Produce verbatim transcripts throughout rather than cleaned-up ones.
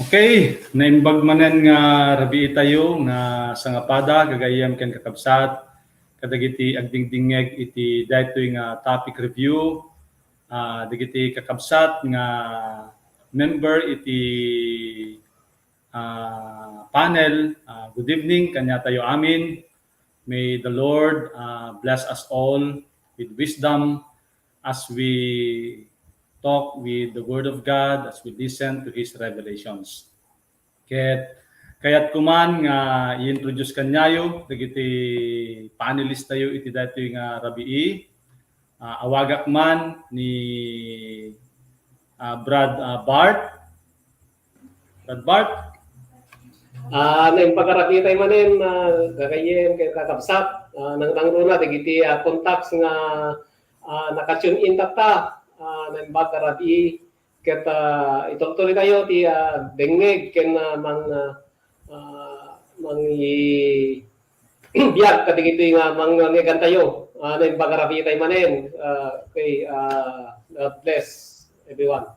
Okay, naimbag manen nga rabii tayo nga sangapada, gagayyem ken kakabsat, kadagiti agdingdingngeg iti daytoy nga topic review, ah, dagiti kakabsat nga member iti, ah, panel, ah, good evening kaniatayo amin. May the Lord, ah, bless us all with wisdom as we talk with the Word of God, as we listen to His revelations. Ket kayat ko man nga i-introduce kaniayo dagiti panelist tayo iti daytoy nga rabii. Ah, awagak man ni, ah, Brad, ah, Bart. Brad Bart. Ah, naimbag a rabii tayo manen, ah, gagayyem ken kakabsat, ah, nang nangruna dagiti, ah, contacts nga, ah, naka-tune in tatta, ah, naimbag a rabii ket, ah, itultuloy tayo ti, ah, dengngeg ken, ah, mang, ah, ah, mangi-, biag kadagitoy nga mangngegan tayo. Ah, naimbag a rabii tayo manen. Ah, okay, ah, God bless everyone.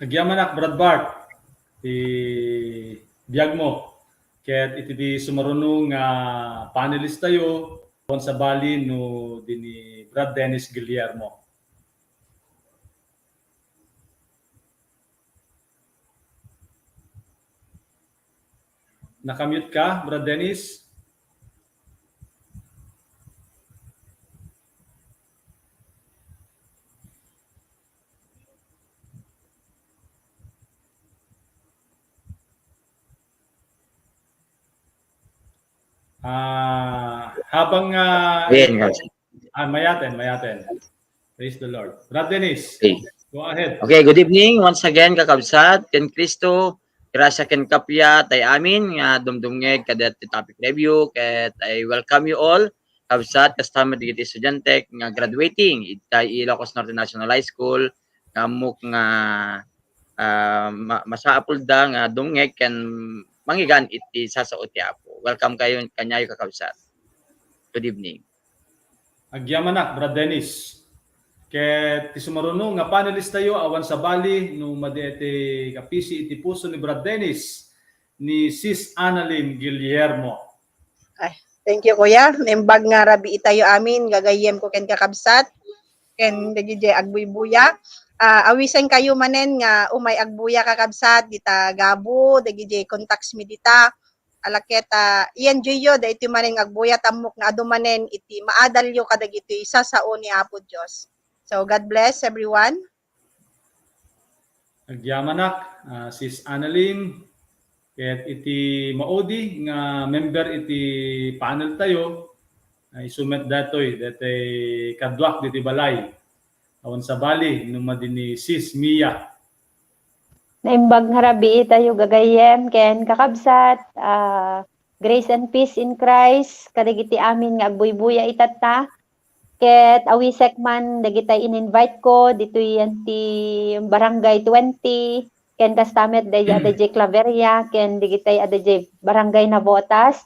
Agyamanak, Brad Bart, ti biagmo. Ket iti di sumaruno nga panelist tayo, awan sabali no di ni Brad Dennis Guillermo. Nakamute ka, Brad Dennis? Ah, habang, ah, Ayan, nga. Ah, mayaten, mayaten. Praise the Lord. Brad Dennis, Okay. Go ahead. Okay, good evening once again, kakabsat, ken Kristo, grasya ken kappia tayo amin nga dumdumngeg kadagiti topic review, ket I welcome you all, kabsat, kasta met dagiti estudiante nga graduating iti Ilocos Norte National High School, nga ammok nga, ah, ma-, masapulda nga dumngeg ken mangnggegan iti sasao ti Apo. Welcome kayo, kaniayo, kakabsat. Good evening. Agyamanak, Brad Dennis. Ket ti sumaruno nga panelist tayo, awan sabali no madi iti kapisi iti puso ni Brad Dennis, ni Sis Annalyn Guillermo. Ay, thank you, Kuya. Naimbag nga rabii tayo amin, gagayyem ko ken kakabsat, ken dagiti agbuybuya. Ah, awisen kayo manen nga umay agbuya, kakabsat, dita Gabo, dagiti contacts mi dita. Ala ket, ah, i-enjoy yo daytoy manen nga agbuya, ta ammok nga adu manen iti maadalyo kadagitoy sasao ni Apo Dios. So, God bless everyone. Agyamanak, ah, Sis Annalyn, ket iti maudi nga member iti panel tayo, ay isu met daytoy, daytoy kaduak diti balay. Awan sabali no madi ni Sis Mia. Naimbag nga rabii tayo gagayyem ken kakabsat, ah, grace and peace in Christ kadagiti amin nga agbuybuya itatta. Ket awisek man dagiti in-invite ko ditoy iti Barangay twenty, ken kasta met daydi adaji Claveria, ken dagiti adaji Barangay Navotas.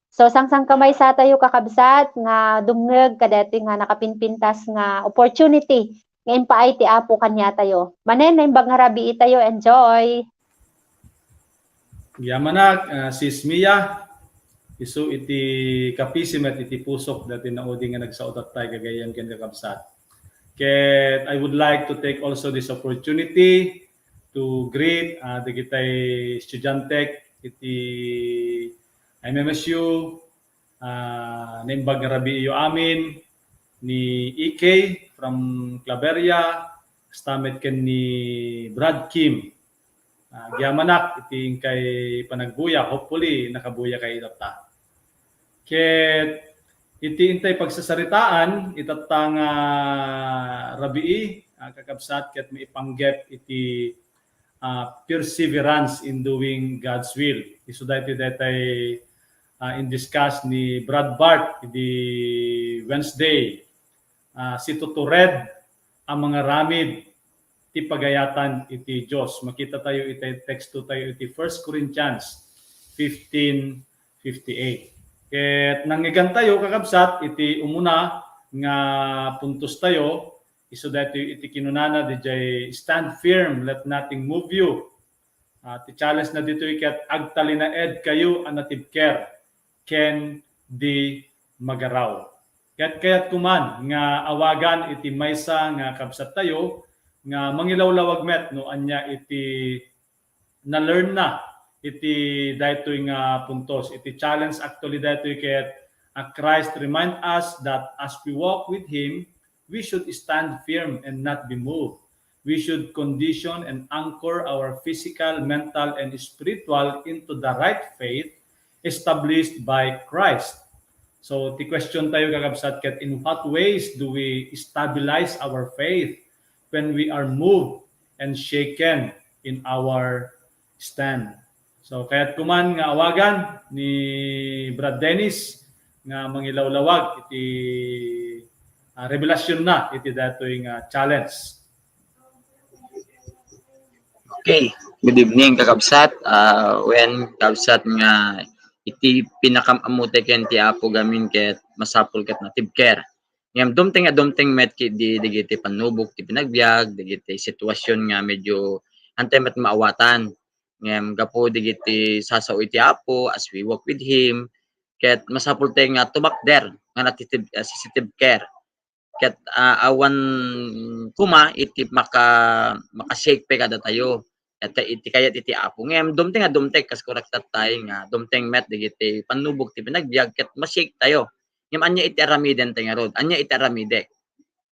So, sangsankamaysa tayo, kakabsat, nga dumngeg kadaytoy nga nakapinpintas nga opportunity nga impaay ti Apo kaniatayo. Manen, naimbag nga rabii tayo. Enjoy! Agyamanak, ah, Sis Mia, isu iti kapisi met iti pusok daytoy naudi nga nagsao tattay gagayyem ken kakabsat. Ket I would like to take also this opportunity to greet, ah, dagiti estudiantek iti M M S U, ah, naimbag nga rabiiyo amin, ni E K from Claveria, kasta met ken ni Brad Kim. Ah, agyamanak iti inkay panagbuya. Hopefully, nakabuya kayo itatta. Ket iti intay pagsasaritaan, itatta nga rabii, ah, kakabsat, ket maipanggep iti ah, perseverance in doing God's will. Isu daytoy daytay, ah, in-discuss ni Brad Bart idi Wednesday. Ah, situtured a mangaramid ti pagayatan iti Dios. Makita tayo iti teksto tayo iti First Corinthians fifteen fifty-eight. Ket nangngeggan tayo, kakabsat, iti umuna nga puntos tayo, Isu daytoy iti kinunana didiay, "Stand firm, let nothing move you." Ah, ti challenge na ditoy ket agtalinaedkayo a natibker ken di magaraw. Ket kayatko man nga awagan iti maysa nga kabsattayo nga mangilawlawag met no ania iti na-learn na iti daytoy nga puntos. Iti challenge actually daytoy ket, ah, Christ remind us that as we walk with Him, we should stand firm and not be moved. We should condition and anchor our physical, mental, and spiritual into the right faith established by Christ. So, ti question tayo, kakabsat, ket in what ways do we stabilize our faith when we are moved and shaken in our stand? So, kayatko man nga awagan ni Brad Dennis nga mangilawlawag iti, ah, revelation na iti datoy nga challenge. Okay. Good evening, kakabsat. Ah, wen, kabsat nga iti pinakaammotek ken ti Apo gamin ket masapul ket natibker. Ngem dumteng a dumteng met ket di, dagiti pannubok ti pinagbiag, dagiti sitwasyon nga medyo antay met maawatan. Ngem gapu dagiti sasao iti Apo, as we walk with Him, ket masapul tayo nga tumakder nga natitib-, ah, sisitibker. Ket, ah, awan koma iti maka-, maka-shake pay kadatayo. Ket iti kayat iti Apo. Ngem dumteng a dumteng, kas kuraktattay nga dumteng met dagiti pannubok ti pinagbiag ket ma-shake tayo. Ngem ania iti aramiden tayo ngarud? Ania iti aramidek?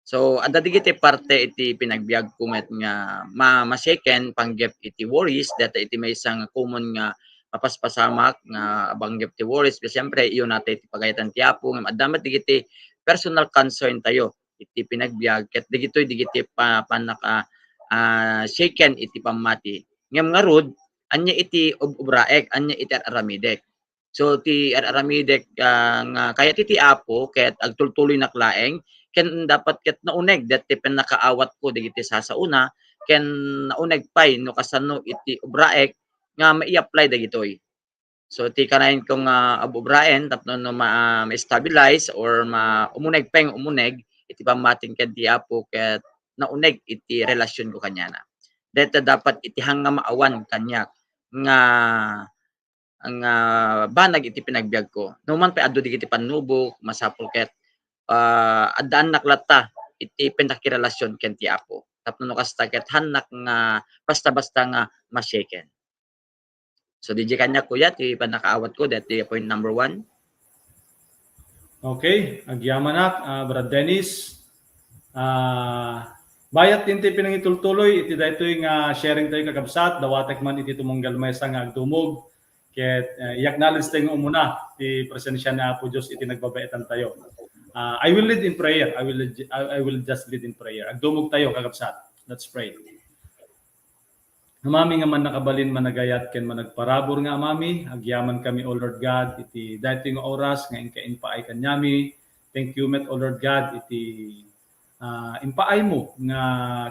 So, adda dagiti parte iti pinagbiagko met nga ma-, ma-shaken, panggep iti worries, data iti maysa nga common nga mapaspasamak nga panggep ti worries. Ket siyempre, iyo natay ti pagayatan ti Apo, ngem adda met dagiti personal concern tayo iti pinagbiag, ket dagitoy dagiti pa-, panaka-, ah, shaken iti pammati. Ngem ngarud, ania iti ob-, obraek, ania iti ar-aramidek? So, ti ar-aramidek, ah, nga kayat iti Apo, ket agtultuloynak laeng, ken dapat ket nauneg, dayta ti pannakaawatko dagiti sasaona, ken nauneg pay no kasano iti obraek nga mai-apply dagitoy. So, ti kanayon ko nga ab-, obraen tapno no ma-, ma-stabilize or ma-, umuneg pay nga umuneg iti pammatin ken ti Apo ket nauneg iti relasyon ko kaniana. Dayta dapat iti hang nga maawan kaniak nga, nga banag iti pinagbiag ko. No man pay adu dagiti pannubok, masapul ket, ah, addaannak latta iti pannakirelasion ken ti Apo. Tapno no kasta ket hannak nga basta-basta nga ma-shaken. So, diay kaniak, kuya, ti pannakaawatko, daytoy point number one. Okay, agyamanak, ah, Brad Dennis. Ah, bayat ti pinangitultuloy iti daytoy nga sharing tayo, kakabsat, dawatek man iti tumunggal maysa nga agdumog. Ket, ah, i-acknowledge tayo nga umuna ti presensia ni Apo Dios iti nagbabaetan tayo. Ah, I will lead in prayer. I will lead, I, I will just lead in prayer. Agdumog tayo, kakabsat. Let's pray. Amami nga mannakabalin, managayat ken managparabur nga Amami, agyamankami, O Lord God, iti daytoy nga oras nga inka impaay kaniami. Thank you met, O Lord God, iti, ah, impaaymo nga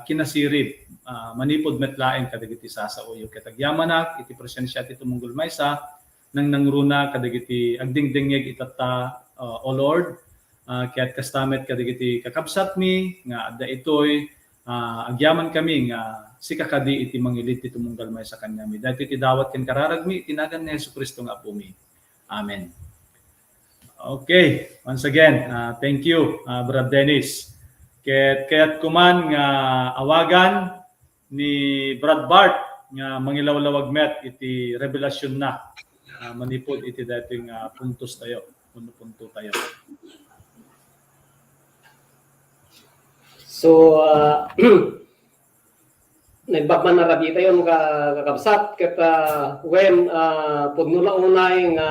kinasirib, ah, manipud met laeng kadagiti sasaoyo. Ket agyamanak iti presensia ti tumunggol maysa, nangnangruna kadagiti agdengdengngeg itatta, ah, O Lord, ah, ket kasta met kadagiti kakabsatmi nga adda itoy, ah, agyamankami nga sika kadi iti mangilid ti tumunggal maysa kaniami. Daytoy ti dawat ken kararagmi iti nagan ni Jesu-Cristo nga Apomi. Amen. Okay, once again, ah, thank you, ah, Brad Dennis. Ket kayatko man nga awagan ni Brad Bart nga mangilawlawag met iti revelasionna, ah, manipud iti daytoy nga puntos tayo, punto, punto tayo. So, ah, naimbag man a rabii tayo, ka-, kakabsat, ket, ah, wen, ah, pudno la unay nga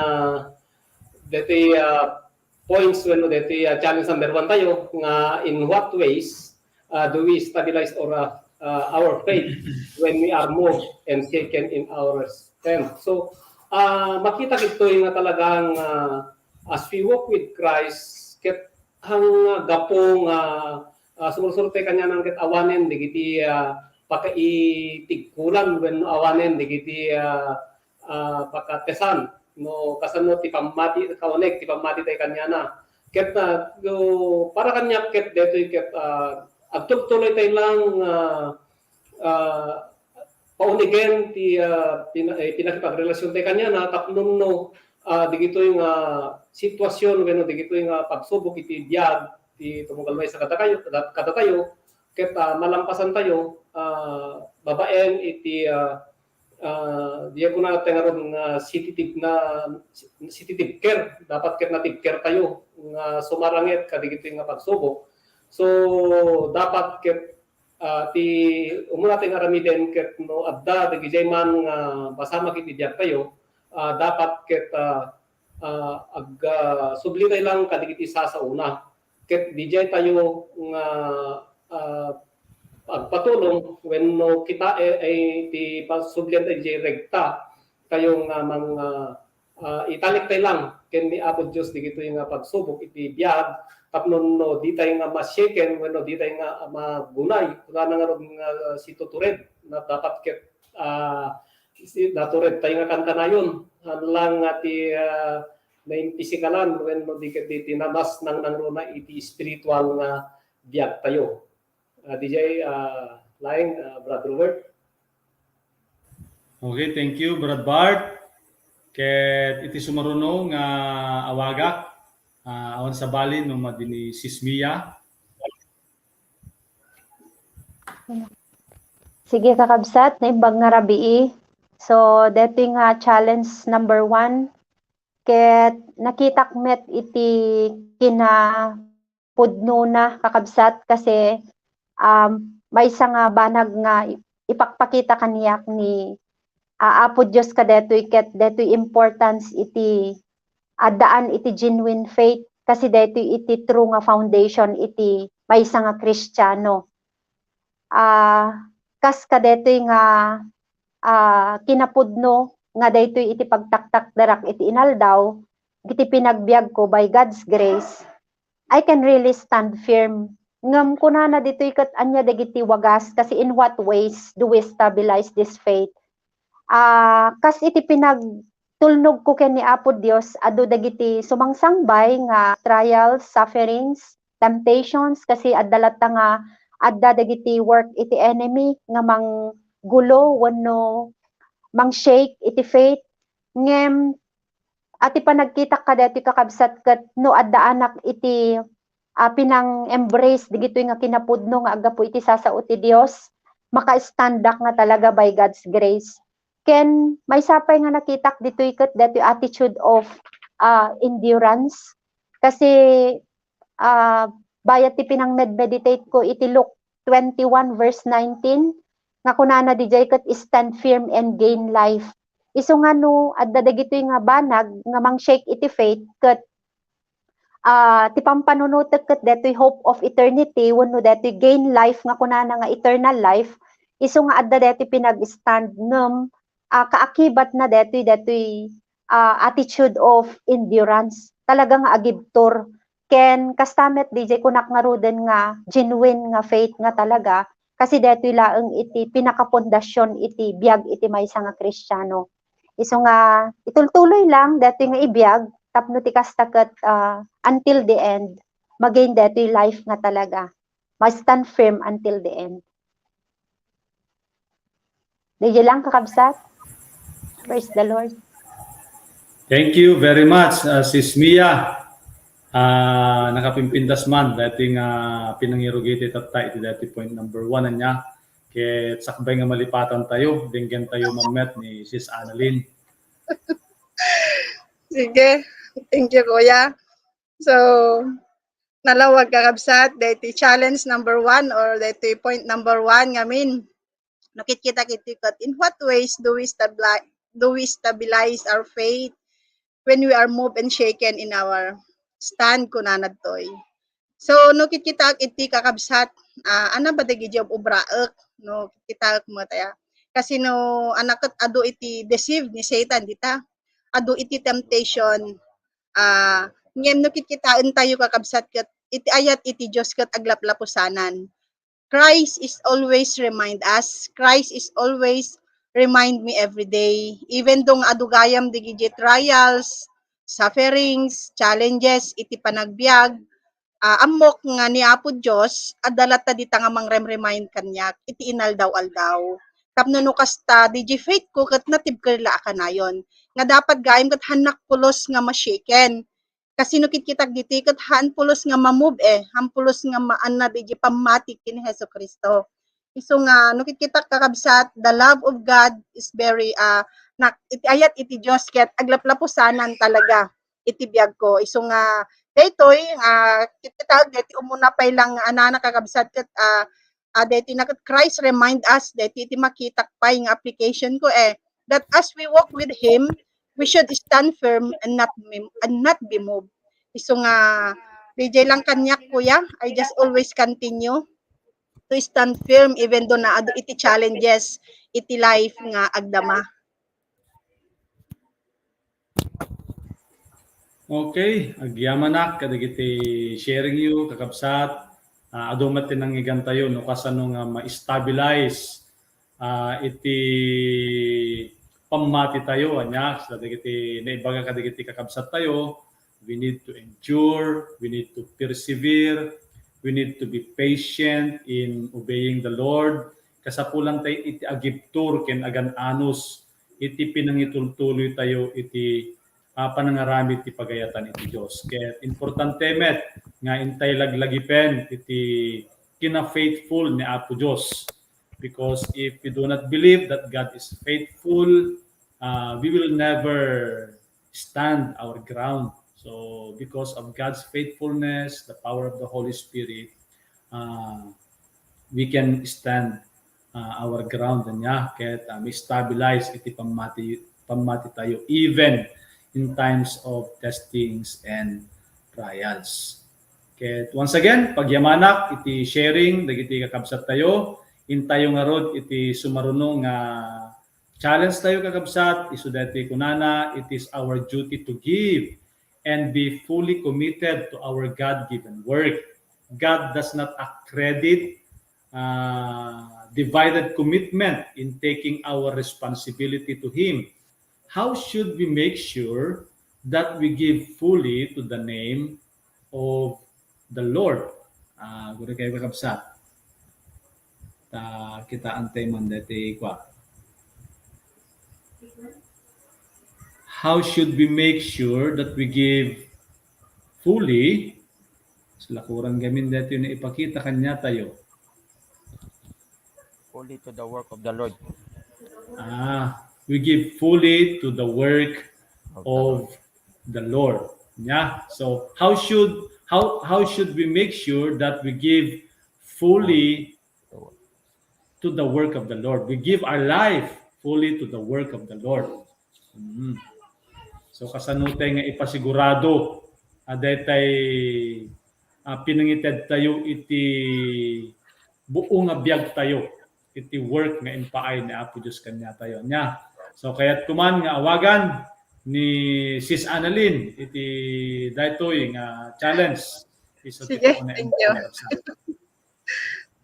daytoy, ah, points wenno daytoy, ah, challenge number one tayo, nga in what ways, ah, do we stabilize or, ah, ah, our faith when we are moved and shaken in our strength? So, ah, makita ditoy nga talagang, ah, as we walk with Christ, ket hang gapu nga, ah, sumursurtay kanianan ket awanen dagiti, ah, pakaitigkulan wenno awanen dagiti, ah, ah, pakatesan no kasano ti pammati, kauneg ti pammati tayo kaniana. Ket, ah, no, para kaniak ket daytoy ket, ah, Agtultuloy tay lang, ah, ah, paunigen ti, ah, pina-, eh, pinakipagrelasyon tay kaniana tapno no, ah, digitoy nga sitwasyon wenno digitoy nga pagsubok iti biag ti tumugal maysa kadakayo-, kada-, kadatayo, ket, ah, malampasan tayo, ah, babaen iti, ah, ah, diak kunana tay ngarud nga sititib-, na, sititibker. Dapat ket natibker tayo nga sumarangit kadigitoy nga pagsubok. So, dapat ket, ah, ti umuna tay nga aramiden ket no adda dagidiay man nga masamak iti biag tayo, ah, dapat ket, ah, ah, ag-, ah, subli tayo lang kadigiti sasaona. Ket didiay tayo nga, ah, agpatulong wenno kitae, ay ti pasublian tayo didiay rekta tayo nga mang, ah, ah, italik tayo lang ken ni Apo Dios digitoy nga pagsubok iti biag tapno no di tayo nga ma-shaken wenno di tayo nga magunay. Kunana ngarud nga situtured na dapat ket, ah, si-, natured tayo nga kankanayon. Haan lang nga ti, ah, naimpisikalan wenno di ket ti, ti namas nang nangruna iti espiritual nga biag tayo. Ah, didiay, ah, laeng, ah, Brad Robert. Okay, thank you, Brad Bart. Ket iti sumaruno nga awagak, ah, awan sabali no madi ni Sis Mia. Sige, kakabsat, naimbag nga rabii. So, daytoy nga challenge number one, ket nakitak met iti kinapudnona, kakabsat, kasi, um, maysa nga banag nga ipakpakita kaniak ni, ah, Apo Dios kadaytoy ket daytoy importance iti addaan iti genuine faith, kasi daytoy iti true nga foundation iti maysa nga Kristiano. Ah, kas kadaytoy nga, ah, kinapudno nga daytoy iti pagtaktakderak iti inaldaw, iti pinagbiagko by God's grace, I can really stand firm. Ngem kunana ditoy ket ania dagiti wagas, kasi in what ways do we stabilize this faith? Ah, kas iti pinagtulnogko ken ni Apo Dios, adu dagiti sumangsangbay nga trials, sufferings, temptations, kasi adda latta nga adda dagiti work iti enemy nga manggulo wenno mang-shake iti faith. Ngem, a, ti panagkitak kadaytoy, kakabsat, ket no addaanak iti, a, pinang-embrace digitoy nga kinapudno nga aggapu iti sasao ti Dios, maka-standak nga talaga by God's grace. Ken maysa pay nga nakitak ditoy ket daytoy attitude of, a, endurance. Kasi, a, bayat ti pinang-med-meditate ko iti Luke twenty-one verse nineteen, nga kunana didiay ket, "Stand firm and gain life." Isu nga no adda dagitoy nga banag nga mang-shake iti faith ket, ah, ti pampanunotek ket daytoy hope of eternity wenno daytoy gain life nga kunana nga eternal life, isu nga adda daytoy pinag-stand ngem, ah, kaakibatna daytoy, daytoy, ah, attitude of endurance. Talaga nga agibtur. Ken kasta met, didiay kunak ngaruden nga genuine nga faith nga talaga, kasi daytoy laeng iti pinakapundasyon iti biag iti maysa nga Kristiano. Isu nga itultuloy lang daytoy nga ibiag tapno ti kasta ket, ah, until the end, magain daytoy life nga talaga. Ma-stand firm until the end. Didiay lang, kakabsat. Praise the Lord. Thank you very much, uh, Sis Mia. Ah, nakapimpintas man daytoy nga pinangirugit tatta iti daytoy point number one ania. Ket sakbay nga malipatan tayo, denggen tayo mammet ni Sis Annalyn. Sige. Thank you, Kuya. So, nalawag, kakabsat, daytoy challenge number one or daytoy point number one ngamin. No, kitkita iti ket, in what ways do we stabili-, do we stabilize our faith when we are moved and shaken in our stand, kunana ditoy. So, no, kitkita iti, kakabsat, ah, ana ba dagiti obraek, no, kitkita met aya. Kasi no, ana ket adu iti deceive ni Satan, dita. Adu iti temptation, ah, ngem no kitkitaen tayo, kakabsat, ket iti ayat iti Dios ket aglaplapusanan. Christ is always remind us. Christ is always remind me every day. Even though nga adu gayam dagiti trials, sufferings, challenges iti panagbiag, ah, ammok nga ni Apo Dios, adda latta dita nga mangrem-remind kaniak iti inaldaw-aldaw. Tapno no kasta, diay faith ko ket natibker la a kanayon. Nga dapat gayam ket hannak pulos nga ma-shaken. Kasi no kitkitak ditoy ket haan pulos nga ma-move eh, haan pulos nga maanna diay pammati ken ni Jesu-Cristo. Isu nga, no kitkitak kakabsat, the love of God is very, ah, nak-, iti ayat iti Dios ket aglaplapusanan talaga iti biag ko. Isu nga, daytoy, ah, kitkitak, daytoy umuna pay lang nga anana kakabsat ket, ah, ah, daytoy na ket Christ remind us, daytoy iti makitak pay nga application ko eh, that as we walk with Him, we should stand firm and not be, and not be moved. Isu nga, diay lang kaniak, kuya, I just always continue to stand firm even though naa iti challenges iti life nga agdama. Okay, agyamanak kadagiti sharing yo, kakabsat. Ah, adu met ti nangngegantayo no kasano nga ma-stabilize, ah, iti pammati tayo, ania, kadagiti naibaga kadagiti kakabsat tayo, we need to endure, we need to persevere, we need to be patient in obeying the Lord. Kasapulan tayo iti agibtur ken agan-anus iti pinangitultuloy tayo iti, ah, panangaramid ti pagayatan iti Dios. Ket importante met nga intay laglagipen iti kina-faithful ni Apo Dios. Because if we do not believe that God is faithful, uh, we will never stand our ground. So because of God's faithfulness, the power of the Holy Spirit, uh, we can stand, uh, our ground, ania, ket, uh, ma-stabilize iti pammati, pammati tayo even in times of testings and trials. Ket once again, pagyamanak iti sharing dagiti kakabsat tayo. Intayo ngarud iti sumaruno nga challenge tayo, kakabsat. Isu daytoy kunana, it is our duty to give and be fully committed to our God-given work. God does not accredit, uh, divided commitment in taking our responsibility to Him. How should we make sure that we give fully to the name of the Lord? Ah, guri kayo, kakabsat. Ta, kitaan tayo man dati kwa. How should we make sure that we give fully? Salakuran gamin dati na ipakita kanya tayo. Fully to the work of the Lord. Ah, we give fully to the work of the Lord. Yeah. So how should, how how should we make sure that we give fully to the work of the Lord? We give our life fully to the work of the Lord. Mm. So kasano tayo nga ipasigurado a daytay, ah, pinangited tayo iti buo nga biag tayo iti work nga impaay ni Apo Dios kaniatayo. Ania. So kayat ko man nga awagan ni Sis Annalyn iti daytoy nga challenge. Isu ti Sige, thank you.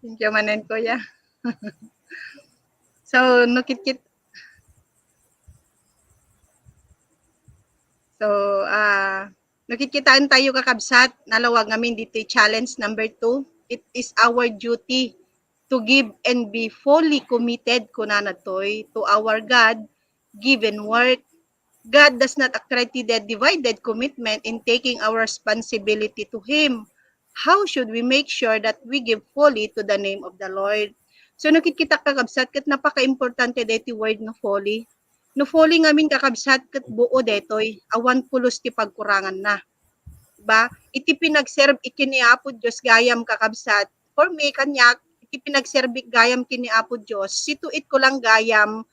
Thank you manen, kuya. So, no kitkit-, so, ah, no kitkitaan tayo, kakabsat, nalawag ngamin ditoy challenge number two. It is our duty to give and be fully committed, kunana toy, to our God-given work. God does not accredit divided commitment in taking our responsibility to Him. How should we make sure that we give fully to the name of the Lord? So, no kitkitak, kakabsat, ket napaka-importante daytoy word nga fully. No fully ngamin, kakabsat, ket buo daytoy, awan pulos ti pagkuranganna. Ba? Iti pinagserbi ken ni Apo Dios gayam, kakabsat, for me, kaniak, iti pinagserbi gayam ken ni Apo Dios, situit ko lang gayam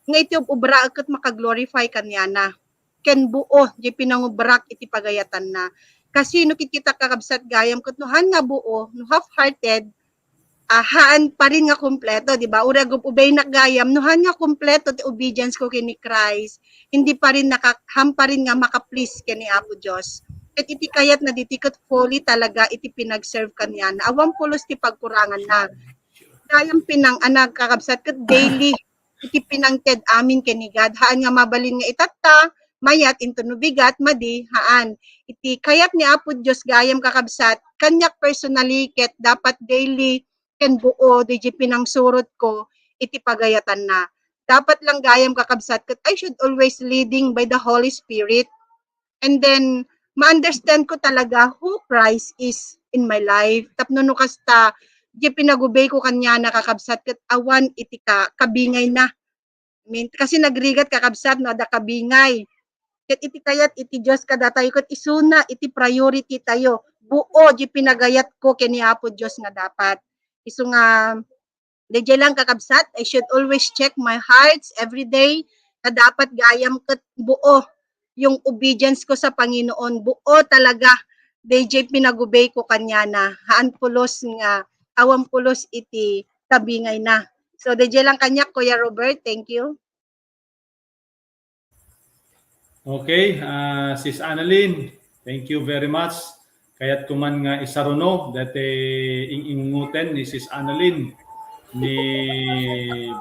nga iti ub-, ubraek ket makaglorify kaniana. Ken buo diay pinangubrak iti pagayatanna. Kasi no kitkitak, kakabsat, gayam ket no haan nga buo, no half-hearted, ah, haan pa rin nga kompleto, di ba? Uray agub-ubaynak gayam, no haan nga kompleto ti obedience ko ken ni Christ, hindi pa rin naka-, haan pa rin nga maka-please ken ni Apo Dios. Ket iti kayatna ditoy ket fully talaga iti pinag-serve kaniana. Awan pulos ti pagkuranganna. Gayam pinang-, anak, kakabsat, ket daily iti pinangted amin ken ni God. Haan nga mabalin nga itatta, mayat, intono bigat, madi, haan. Iti kayat ni Apo Dios gayam, kakabsat, kaniak personally ket dapat daily ken buo, diay pinangsurotko iti pagayatanna. Dapat lang gayam, kakabsat, ket I should always leading by the Holy Spirit. And then, ma-understand ko talaga who Christ is in my life. Tapno no kasta, diay pinagubeyko kaniana, kakabsat, ket awan iti ka-, kabingayna. I mean, kasi nagrigat, kakabsat, no, adda kabingay. Ket iti kayat iti Dios kadatayo, ket isuna iti priority tayo. Buo diay pinagayatko ken ni Apo Dios nga dapat. Isu nga, diay lang, kakabsat, I should always check my hearts every day, nga dapat gayam ket buo yung obedience ko sa Panginoon. Buo talaga, diay pinagubeyko kaniana. Haan pulos nga, awan pulos iti kabingayna. So, diay lang kaniak, Kuya Robert. Thank you. Okay, ah, Sis Annalyn, thank you very much. Kayatko man nga isaruno daytoy ing-ingnguten ni Sis Annalyn ni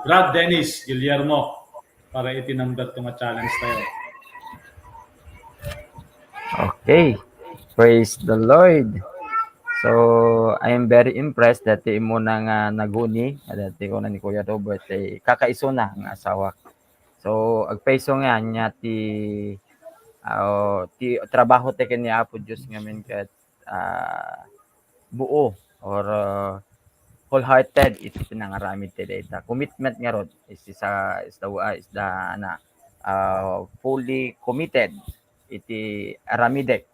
Brad Dennis Guillermo para iti number two nga challenge tayo. Okay. Praise the Lord. So, I am very impressed daytoy immuna nga naguni, daytoy kuna ni Kuya Robert, eh, kakaisuna nga asawa. So, agpayso nga ania ti, ah, ti trabaho ti ken ni Apo Dios ngamin ket, ah, buo or, ah, wholehearted iti pinangaramid ti dayta. Commitment ngarud is, is, ah, is the, ah, is the, ana, ah, fully committed iti aramidek.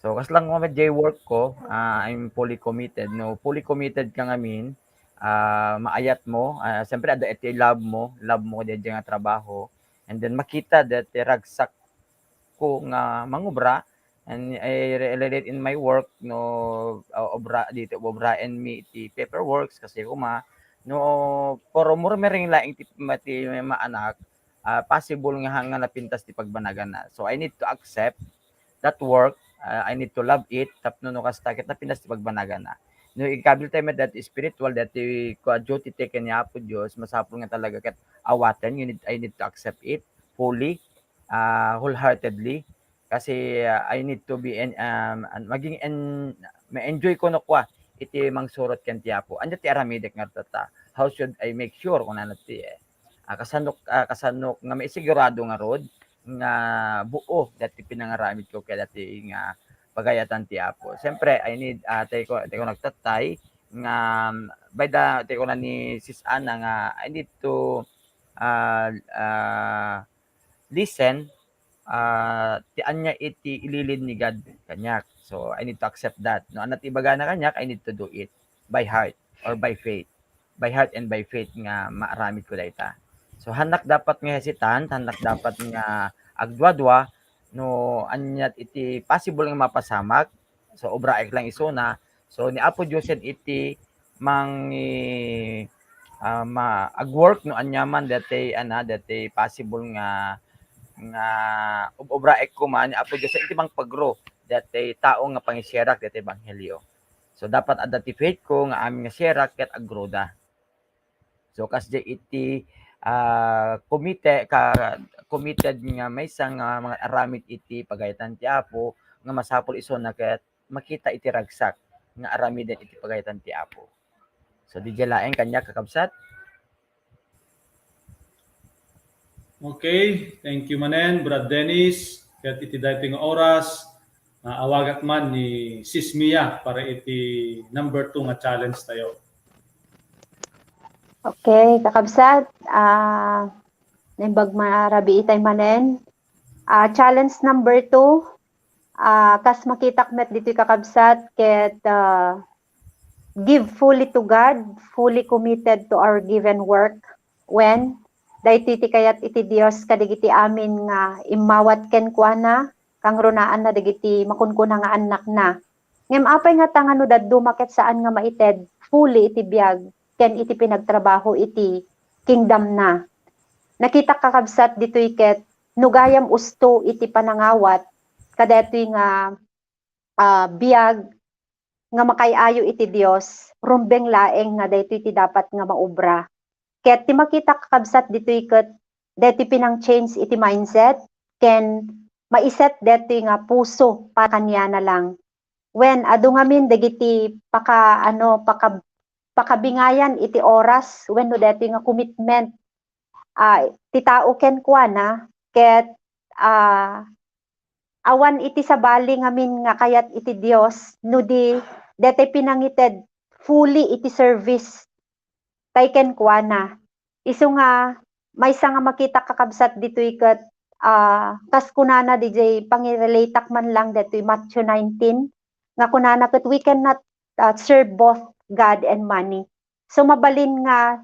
So, kasla nga met diay work ko, ah, I'm fully committed. No, fully committed ka ngamin, ah, maayat mo, ah, siyempre, adda iti love mo, love mo diay nga trabaho. And then, makita dayta ti ragsakko nga mangubra, and I re-, relate in my work, no, ah, obra, dito, obraen mi iti paperworks, kasi kuma, no, pero murmiring laeng ti, ti maanak, ah, possible nga, nga napintas ti pagbanaganna. So, I need to accept that work, ah, I need to love it, tapno no kasta ket napintas ti pagbanaganna. No, ikabil tayo met dayta spiritual, dayta kua duty ti ken ni Apo Dios, masapul nga talaga ket awaten, you need, I need to accept it fully, ah, wholeheartedly, kasi, ah, I need to be en-, um, an-, maging en-, ma-enjoy ko no kua iti mangsurot ken ti Apo. Ania ti aramidek ngarud tatta? How should I make sure, kunana ti, eh, ah, kasano, ah, kasano nga maisigurado ngarud nga buo dayta pinangaramidko kadayta nga pagayatan ti Apo. Siyempre, I need, ah, ti ko, ti ko nagtattay nga, um, by the, ti kuna ni Sis Ana nga, I need to, ah, ah, listen, ah, ti ania iti ililid ni God kaniak. So, I need to accept that. No, ania ti ibagana kaniak, I need to do it by heart or by faith. By heart and by faith nga maaramidko dayta. So, hannak dapat nga hesitant, hannak dapat nga agduadua, no, ania iti possible nga mapasamak, so, obraek lang isuna. So, ni Apo Dios iti mang-, ah, ma-, agwork no aniaman dayta, ana, dayta possible nga, nga ob-, obraek koma, ni Apo Dios iti mangpag-grow dayta tao nga pangishareak dayta ebanghelio. So, dapat adda ti faith ko nga amin nga shareak ket ag-grow da. So, kasdiay iti, ah, committed, ka, committed nga maysa nga mangaramid iti pagayatan ti Apo nga masapul isuna ket makita iti ragsak nga aramiden iti pagayatan ti Apo. So, diay laeng kaniak, kakabsat. Okay, thank you manen, Brad Dennis. Ket iti daytoy nga oras, ah, awagak man ni Sis Mia para iti number two nga challenge tayo. Okay, kakabsat, ah, naimbag marabii tay manen. Ah, challenge number two, ah, kas makitak met ditoy kakabsat, ket, ah, give fully to God, fully committed to our given work. When daytoy ti kayat iti Dios kadagiti amin nga immawat kenkuana, kangrunaanna dagiti makunkuna nga annakna. Ngem apay ngata nga no dadduma ket saan nga maited fully iti biag ken iti pinagtrabaho iti kingdom na? Nakitak, kakabsat, ditoy ket no gayam usto iti panangawat kadaytoy nga, ah, biag nga makaay-ayo iti Dios, rumbeng laeng nga daytoy ti dapat nga maobra. Ket ti makitak, kakabsat, ditoy ket daytoy pinang-change iti mindset, ken maiset detoy nga puso para kaniana lang. Wen, adu ngamin dagiti paka-, ano, paka-, pakabingayan iti oras wenno detoy nga commitment, ah, ti tao kenkuana, ket, ah, awan iti sabali ngamin nga kayat iti Dios no di detoy pinangited fully iti service tay kenkuana. Isu nga maysa nga makita, kakabsat, ditoy ket, ah, kas kunana diay pangirelateak man lang detoy Matthew nineteen, nga kunana ket we cannot, ah, serve both God and money. So mabalin nga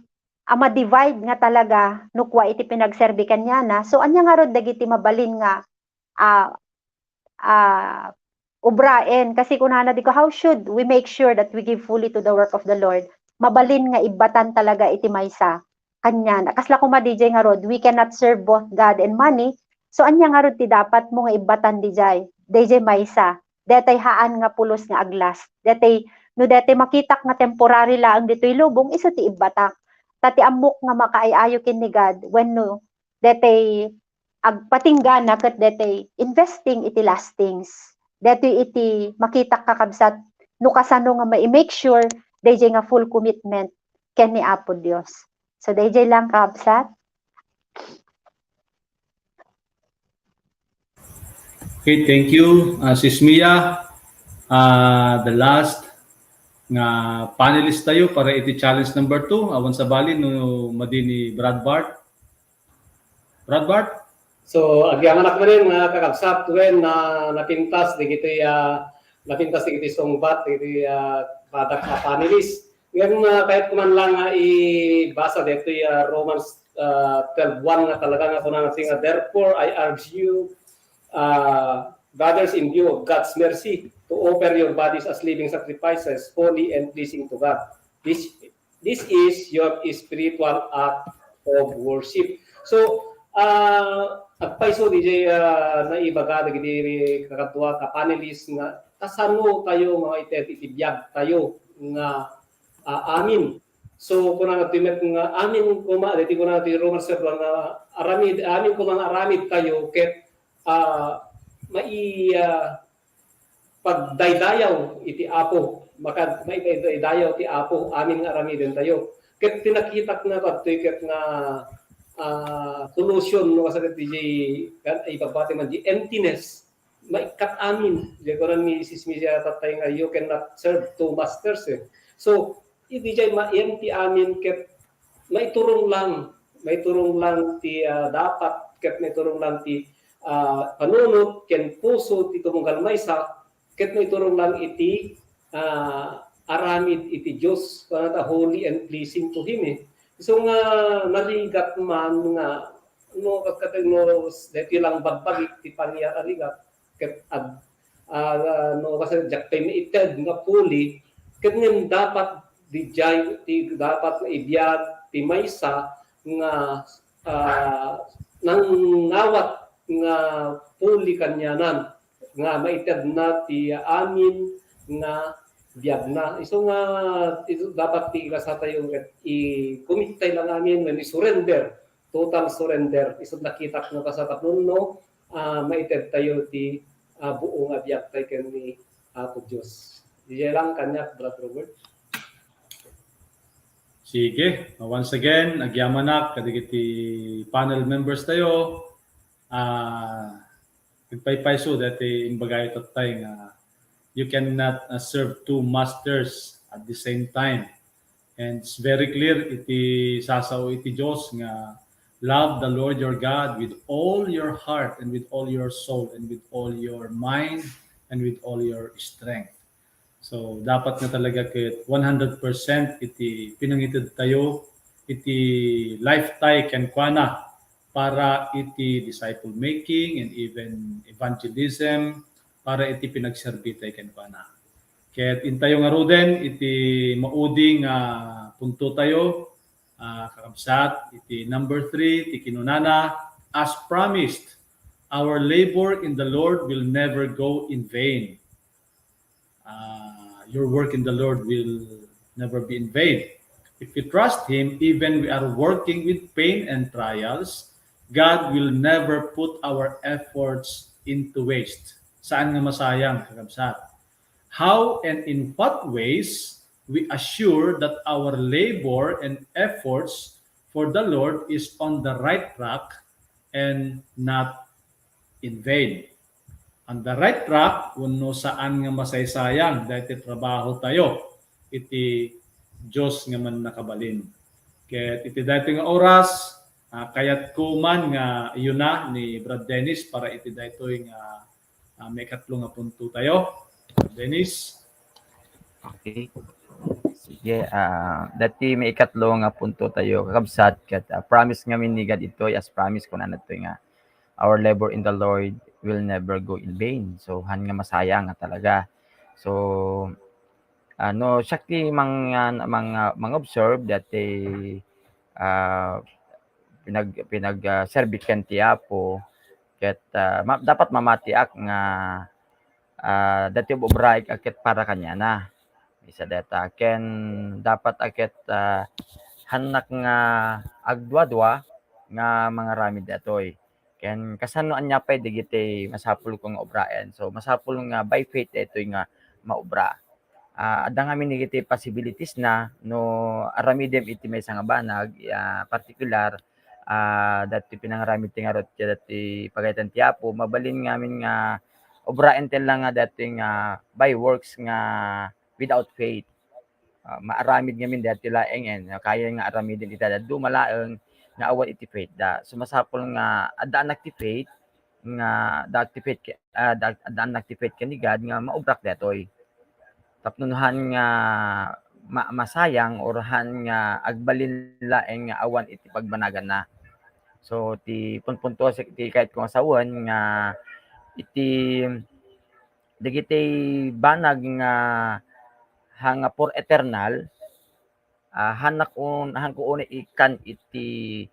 a ma-divide nga talaga no kua iti pinagserbi kaniana. So ania ngarud dagiti mabalin nga, ah, ah, ubraen? Kasi kunana diko, how should we make sure that we give fully to the work of the Lord? Mabalin nga ibbatan talaga iti maysa kaniana. Kasla koma diay ngarud, we cannot serve both God and money. So ania ngarud ti dapat mo nga ibbatan diay, diay maysa? Detay haan nga pulos nga aglast. Detay, no detay makitak nga temporary laeng ditoy lubong, isu ti ibbatak. Ta ti ammok nga makaay-ayo ken ni God wenno detay agpatinggana ket detay investing iti last things. Detoy iti makitak, kakabsat, no kasano nga ma-make sure daydiay nga full commitment ken ni Apo Dios. So, daydiay lang, kakabsat. Okay, thank you, uh, Sis Mia. Uh, the last nga panelist tayo para iti challenge number two. Awan sabali no madi ni Brad Bart. Brad Bart? So, agyamanak manen, mga kakabsat, wen na napintas dagiti, ah, napintas dagiti sungbat dagiti, ah, badak a panelist. Ngem, ah, kayatko man lang nga ibasa ditoy, ah, Romans, ah, twelve one nga talaga nga kunana nga, "Therefore, I urge you, ah, brothers, in view of God's mercy, to offer your bodies as living sacrifices, holy and pleasing to God. This, this is your spiritual act of worship." So, ah, agpayso diay, ah, naibaga dagiti kakadua ka panelist nga kasano tayo nga maited iti biag tayo nga, ah, amin. So, kunana ti met nga amin koma, dagiti kunana ti Romans twelve nga aramid, amin koma nga aramid tayo ket, ah, mai-, ah, pagdaydayaw iti Apo. Maka-, maipagdaydayaw ti Apo, amin nga aramiden tayo. Ket ti nakitak nga kadtoy ket nga, ah, solution no kasagad ti, kan, ipagbati man di emptiness. Maikkat amin. Di ko ran ni Sis Misia tatay nga you cannot serve two masters eh. So, iti jay ma-empty amin ket maiturong lang, maiturong lang ti, ah, dapat ket maiturong lang ti, ah, panunot ken puso ti tumunggal maysa ket maiturong lang iti, ah, aramid iti Dios, kunana ta holy and pleasing to Him eh. So nga narigat man nga no kat-, kat-, no daytoy lang bagbagi ti pangyarigat ket ad-, ah, no, kasi diak pay maited nga puli, ket ngem dapat dijay ti dapat nga ibiag ti maysa nga, ah, nangawat nga puli kanianan nga maitedna ti amin nga biagna. Isu nga, isu dapat ti kasatayo ket i-commit tayo lang amin nga i-surrender, total surrender. Isu nakitak nga basta tapno, ah, maited tayo ti, ah, buo nga biag tayo ken ni Apo Dios. Diay lang kaniak, Brad Robert. Sige, once again, agyamanak kadagiti panel members tayo. Ah, agpaypayso dati imbagayo tattay nga you cannot, uh, serve two masters at the same time. And it's very clear iti sasao iti Dios nga love the Lord your God with all your heart and with all your soul and with all your mind and with all your strength. So, dapat nga talaga ket one hundred percent iti pinangited tayo, iti life tay kenkuana para iti disciple making and even evangelism, para iti pinagserbi tay kenkuana. Ket intayo ngaruden iti maudi nga punto tayo, ah, kakabsat, iti number three, ti kinunana, as promised, our labor in the Lord will never go in vain. Uh, your work in the Lord will never be in vain. If we trust Him, even we are working with pain and trials, God will never put our efforts into waste. Saan nga masayang, kakabsat? How and in what ways we assure that our labor and efforts for the Lord is on the right track and not in vain? On the right track, wenno saan nga masaysayang daytoy trabaho tayo iti Dios nga mannakabalin. Ket iti daytoy nga oras, ah, kayat ko man nga iyuna ni Brad Dennis para iti daytoy nga, ah, maikatlo nga punto tayo. Dennis? Okay. Sige, ah, daytoy maikatlo nga punto tayo, kakabsat, ket, ah, promise ngamin ni God itoy, as promise ko na natoy nga, "Our labor in the Lord will never go in vain." So, han nga masayang nga talaga. So, ano, siak ti mang-, ah, mang-, ah, mang-observe daytoy, ah, pinag-, pinag-, ah, serbi ken ti Apo, ket, ah, ma-, dapat mamatiak nga, ah, daytoy ubraek a ket para kaniana. Isa dayta, ken dapat a ket, ah, hannak nga agduadua nga mangaramid daytoy. Ken kasano ania pay dagiti masapul ko nga ubraen. So, masapul nga by faith daytoy nga maubra. Ah, adda ngamin dagiti possibilities na no aramidem iti maysa nga banag, ah, partikular, ah, daytoy pinangaramid ti ngarud, daytoy pagayatan ti Apo, mabalin ngamin nga ubraen ti lang nga daytoy nga by works nga without faith. Ah, maaramid ngamin daytoy laeng, eh, kaya nga aramiden ita dadduma laeng nga awan iti faith da. So, masapul nga addaannak ti faith, nga addaannak ti faith ke-, ah, adda-, addaannak ti faith ken ni God nga maubrak daytoy. Tapno no han nga ma-, masayang or han nga agbalin laeng nga awan iti pagbanaganna. So, ti punpunto, ti kayat ko nga sawen nga iti dagiti banag nga, ha, nga for eternal, ah, hannak un-, hanko unay ikkan iti,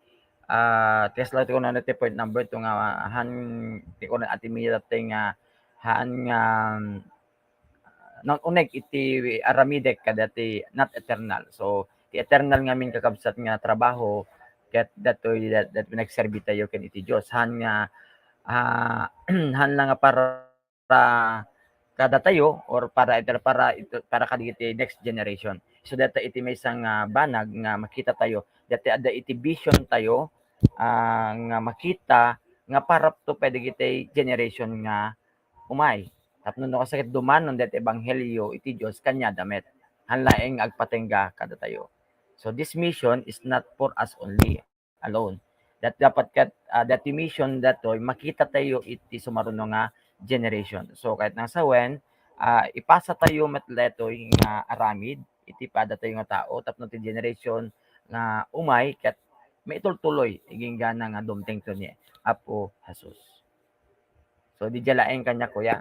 ah, ti kasla ti kunana ti point number two nga, han, ti kunana ati Mira ti nga, han nga, nang uneg iti aramidek kadati not eternal. So, ti eternal ngamin kakabsat nga trabaho, ket datoy dat, dat pinagserbi tayo ken iti Dios. Han nga, ah, han lang nga para para kadatayo or para iti, para ito, para kadagiti next generation. So, data iti maysa nga banag nga makita tayo, dati adda iti vision tayo, ah, nga makita nga para to pay dagiti generation nga umay. Tapno no kasakit dumanon dati ebanghelio iti Dios kaniada met. Han laeng agpatengga kadatayo. So, this mission is not for us only alone. Dat dapat ket, ah, dati mission datoy makita tayo iti sumaruno nga generation. So, kayat nang sawen, ah, ipasa tayo met daytoy nga aramid iti pada tayo nga tao tapno ti generation nga umay ket maitultuloy iginggana nga dumteng to ni Apo Jesus. So, di laeng kaniak, kuya.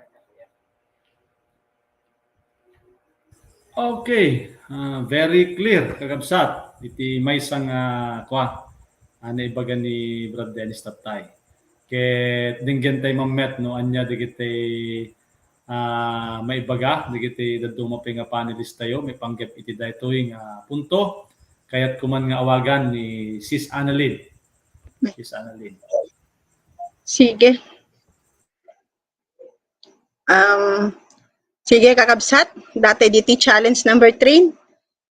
Okay, ah, very clear, kakabsat. Iti maysa nga, kua, ah, naibaga ni Brad Dennis tattay. Ket denggen tay mammet no ania dagiti, ah, maibaga dagiti dadduma pay nga panelist tayo maipanggep iti daytoy nga punto. Kayat ko man nga awagan ni Sis Annalyn. Sis Annalyn. Sige. Um, sige, kakabsat, dati diti challenge number three.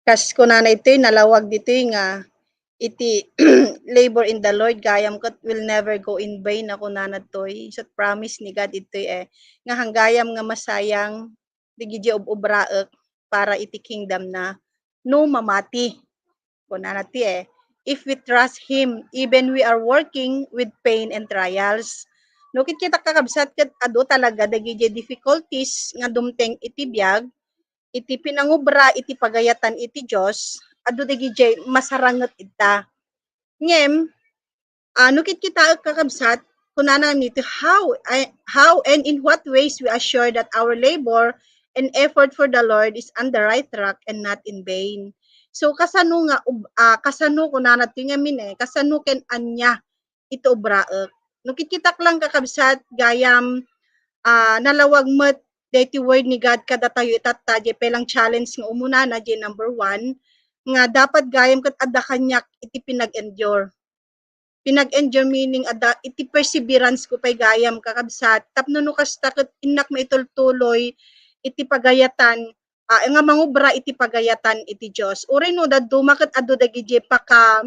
Kas kunana itoy, nalawag ditoy nga iti labor in the Lord, gayam ket will never go in vain, a kunana toy. So, promise ni God itoy, eh, nga hanggayam nga masayang dagiti ub-, ubraek para iti kingdom na no mamati. Kunana ti, eh, if we trust Him, even we are working with pain and trials. No, kit kita, kakabsat, ket adu talaga dagiti difficulties nga dumteng iti biag, iti pinangubra, iti pagayatan iti Dios, adu dagiti masaranget ita. Ngem, ah, no kit kita, kakabsat, kunana nito, how, I, how and in what ways we assure that our labor and effort for the Lord is on the right track and not in vain. So, kasano nga, ub-, ah, kasano, kunana ti ngamin, eh, kasano ken ania iti ubraek. No, kit kita lang, kakabsat, gayam, ah, nalawag met daytoy word ni God kadatayo itatta, diay pay lang challenge nga umuna na, diay number one, nga dapat gayam ket adda kaniak iti pinag-endure. pinag-enjoy meaning adda iti perseverance ko pay gayam, kakabsat, tapno no kasta ket innak maitultuloy iti pagayatan, ah, nga mangubra iti pagayatan iti Dios. Uray no dadduma ket adu dagiti paka-,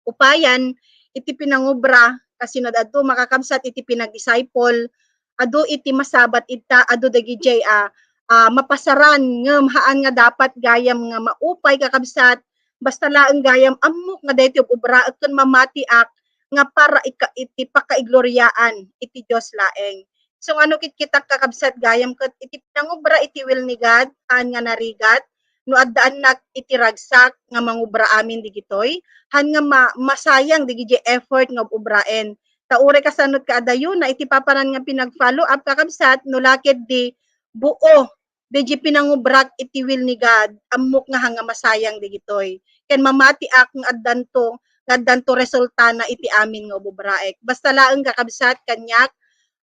upayan iti pinangubra, kasino dadduma, kakabsat, iti pinag-disciple, adu iti masabat ita, adu dagiti, ah, ah, mapasaran, ngem haan nga dapat gayam nga maupay, kakabsat, basta laeng gayam ammok nga daytoy ub-, ubraek ken mamatiak nga para ika-, iti pakaigloriaan iti Dios laeng. So, ano, kitkitak, kakabsat, gayam ket iti pinangubra iti will ni God, haan nga narigat, no addaannak iti ragsak nga mangubra amin digitoy, haan nga ma-, masayang dagiti effort nga ub-, ubraen. Ta uray kasano ket kaadayona iti papanan nga pinag-follow up, kakabsat, no la ketdi buo dagiti pinangubrak iti will ni God, ammok nga haan nga masayang dagitoy. Ken mamatiak nga addanto, nga addanto resultana iti amin nga ub-, ubraek. Basta laeng, kakabsat, kaniak,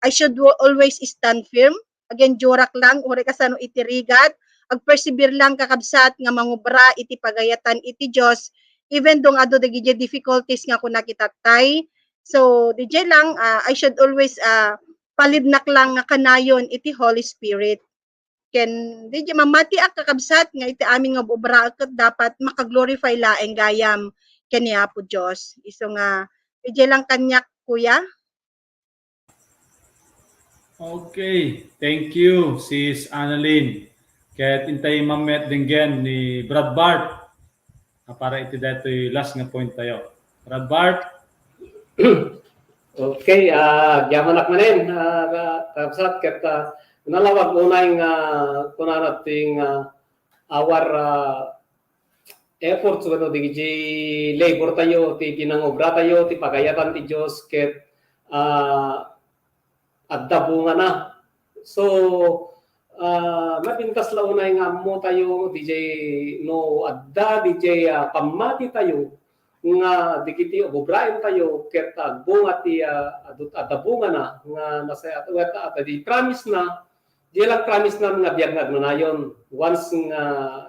I should wa-, always stand firm. Agendurak lang, uray kasano iti rigat, agpersevere lang, kakabsat, nga mangubra iti pagayatan iti Dios, even though adu dagiti difficulties nga kuna kitattay. So, didiay lang, ah, I should always, ah, palidnak lang nga kanayon iti Holy Spirit. Ken didiay mamatiak, kakabsat, nga iti amin nga ub-, ubraek ket dapat makaglorify laeng gayam ken ni Apo Dios. Isu nga, didiay lang kaniak, kuya. Okay, thank you, Sis Annalyn. Ket intay mammet denggen ni Brad Bart, ah, para iti daytoy last nga point tayo. Brad Bart? Okay, ah, agyamanak manen, ah, ka-, kakabsat, ket, ah, nalawag unay nga kunana ti nga, ah, our, ah, efforts wenno dagiti labor tayo, ti pinangubra tayo, ti pagayatan ti Dios, ket, ah, adda bungana. So, ah, napintas la unay nga ammo tayo, didiay no adda, didiay, ah, pammati tayo, nga dagiti ubraen tayo, ket agbunga ti, ah, adut-, adda bungana, nga nasaya-, ket, ah, di promise na, Diay lang promise na nga biag nga agnanayon. Once nga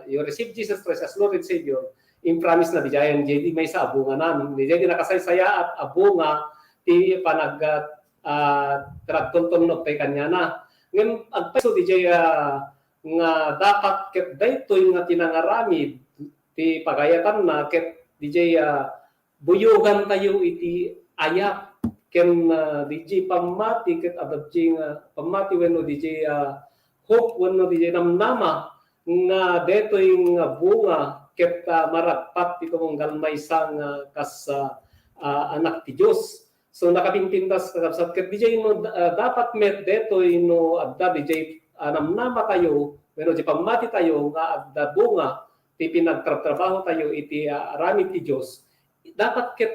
you receive Jesus Christ as Lord and Savior, in promise na diay, diay di maysa a bunganan. Diay di nakasaysayaat a bunga ti panag-, ah, panagtultuloy pay kaniana. Ngem agpayso diay, ah, nga dapat ket daytoy nga pinangaramid ti pagayatanna ket diay, ah, buyogan tayo iti ayat ken, ah, diay pammati ket adda diay nga pammati wenno diay, ah, hope wenno diay namnama nga daytoy nga bunga ket, ah, maragpat ti tumunggal maysa nga kas, ah, ah, anak ti Dios. So, nakapimpintas, kakabsat, ket diay no, ah, dapat met daytoy no adda diay, ah, namnama tayo wenno diay pammati tayo nga adda bunga ti pinagtrabtrabaho tayo iti, ah, aramid ti Dios. Dapat ket,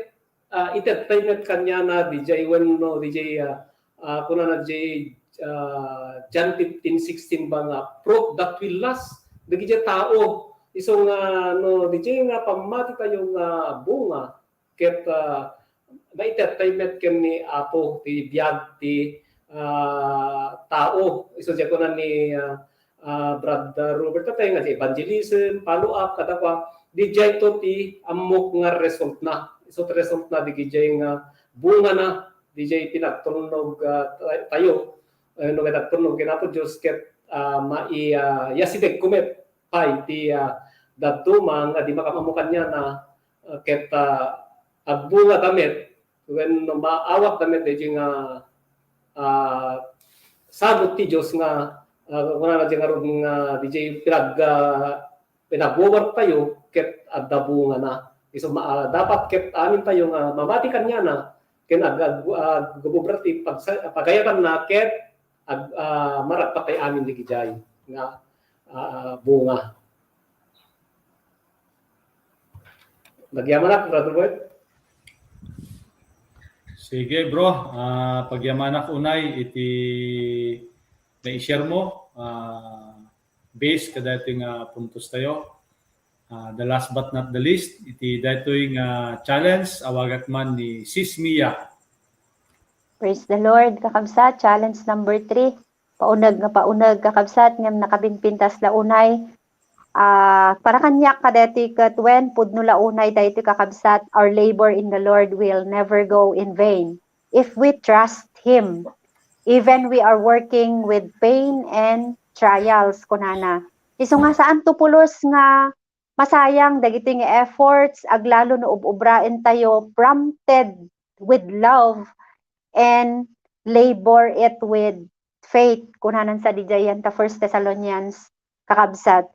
ah, itedtay met kaniana diay wenno diay, ah, ah, kunana diay, ah, John fifteen sixteen ba nga, "Fruit that will last." Dagiti tao, isu nga no diay nga pammati tayo nga bunga, ket, ah, maitedtay met ken ni Apo ti biag ti, ah, tao. Isu diay kuna ni, ah, ah, Brad Robert Tatay nga ti evangelism, follow up, kadakua, diay to ti ammok nga result na. Isu ti result na diay nga bunga na, diay pinagturnog, ah, tayo, eh, no, pinagturnog ken Apo Dios ket, ah, mai-, ah, yasideg kumet pay ti, ah, dadduma nga di makamammo kaniana, ah, ket, ah, agbunga da met wenno maawat da met diay nga, ah, sabot ti Dios nga, ah, kunana diay ngarud nga diay pinag-, ah, pinagwawar tayo ket adda bungana. Isu ma-, ah, dapat ket amin tayo nga mamati kaniana ken ag-, ag-, ag-, agubobra ti pagsa-, pagayatanna ket ag-, ah, maragpat tayo amin diay nga, ah, bunga. Nagyamanak, Brother Bert. Sige, bro. Ah, pagyamanak unay iti na-share mo. Ah, base kadaytoy nga puntos tayo. Ah, the last but not the least, iti daytoy nga challenge, awagat man ni Sis Mia. Praise the Lord, kakabsat. Challenge number three. Pauneg nga pauneg, kakabsat, ngem nakapimpintas la unay. Ah, para kaniak kadeti ket wen pudno la unay daytoy kakabsat, our labor in the Lord will never go in vain if we trust Him. Even we are working with pain and trials, kunana. Isu nga saan to pulos nga masayang dagiti nga efforts, aglalo no ub-ubraen tayo prompted with love and labor it with faith, kunanan sa dijayan ta First Thessalonians, kakabsat.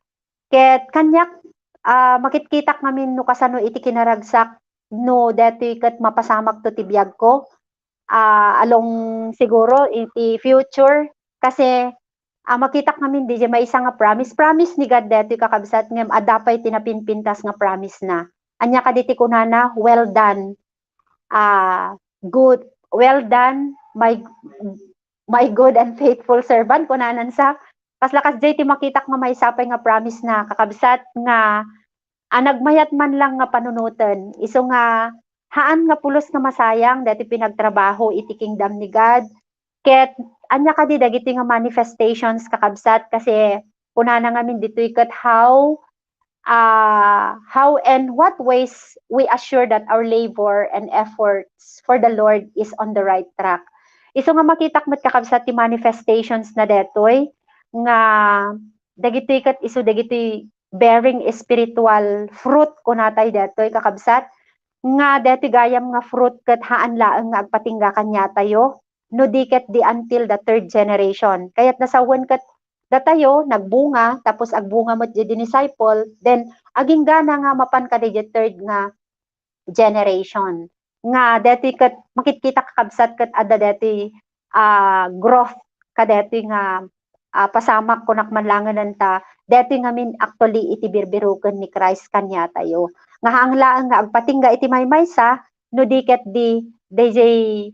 Ket kaniak, ah, makitkitak ngamin no kasano iti kinaragsak no detoy ket mapasamak to ti biag ko, ah, along siguro iti future. Kasi, ah, makitak ngamin diay maysa nga promise. Promise ni God detoy, kakabsat, ngem adda pay ti napinpintas nga promise na. Ania kadi ti kunana, "Well done, ah, good, well done, my, my good and faithful servant," kunanan sa. Kasla kasdiay ti makitak nga maysa pay nga promise na, kakabsat, nga a nagmayat man lang nga panunoten. Isu nga, haan nga pulos nga masayang daytoy pinagtrabaho iti kingdom ni God. Ket ania kadi dagiti nga manifestations, kakabsat? Kasi kunana ngamin ditoy ket how, ah, how and what ways we assure that our labor and efforts for the Lord is on the right track. Isu nga makitak met, kakabsat, ti manifestations na detoy nga dagitoy ket isu dagitoy bearing spiritual fruit, kunatay detoy, kakabsat, nga detoy gayam nga fruit ket haan laeng nga agpatingga kaniatayo, no di ket di until the third generation. Kayat nasawen ket datayo nagbunga, tapos agbunga met di disciple, then aginggana nga mapan kadi third nga generation. Nga detoy ket makitkita, kakabsat, ket adda detoy, ah, growth kadetoy nga, ah, pasamak kunak man langen ta detoy ngamin actually iti birbiruken ni Christ kaniatayo. Nga haan laeng nga agpatingga iti maymaysa, no di ket di, dayjay,